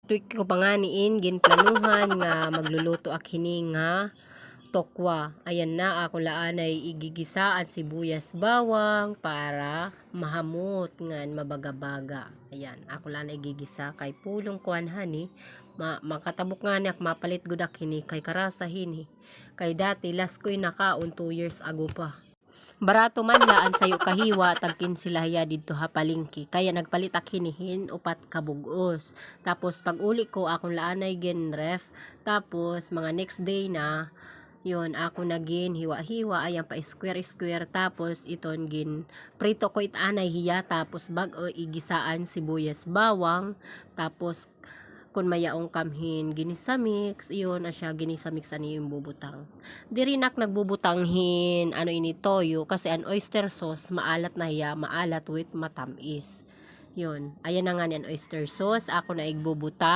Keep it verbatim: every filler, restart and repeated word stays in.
Tuig ko pa ngani in ginplanuhan nga magluluto ak hini nga tokwa. Ayan na, ako la anay igigisa an sibuyas, bawang para mahamot ngan mabaga-baga. Ayan, ako la anay igigisa kay pulong kuan hani. Ma-, makatabok ngani ak mapalit gud ak hini kay karasa hini. Kay dati, last ko in nakaon, two years ago pa. Barato man la an sayo ka hiwa, tag kinse la hiya didto ha palengke. Kaya nagpalit ak hini hin upat ka bug-os. Tapos pag-uli ko, akon la anay gin-ref. Tapos mga next day na, yun, ako na ginhiwa-hiwa, ayan pa square-square. Tapos iton ginprito ko it anay hiya. Tapos bag-o igisa an sibuyas, bawang. Tapos kon mayaon kam hin ginisa mix, iyon asya ginisa mix an iyo imbubutang. Diri na ak nagbubutang hin ano ini, toyo, kasi an oyster sauce, maalat na hiya, maalat with matam-is. Yun. Ayan na ngani an oyster sauce, ako na igbubutang.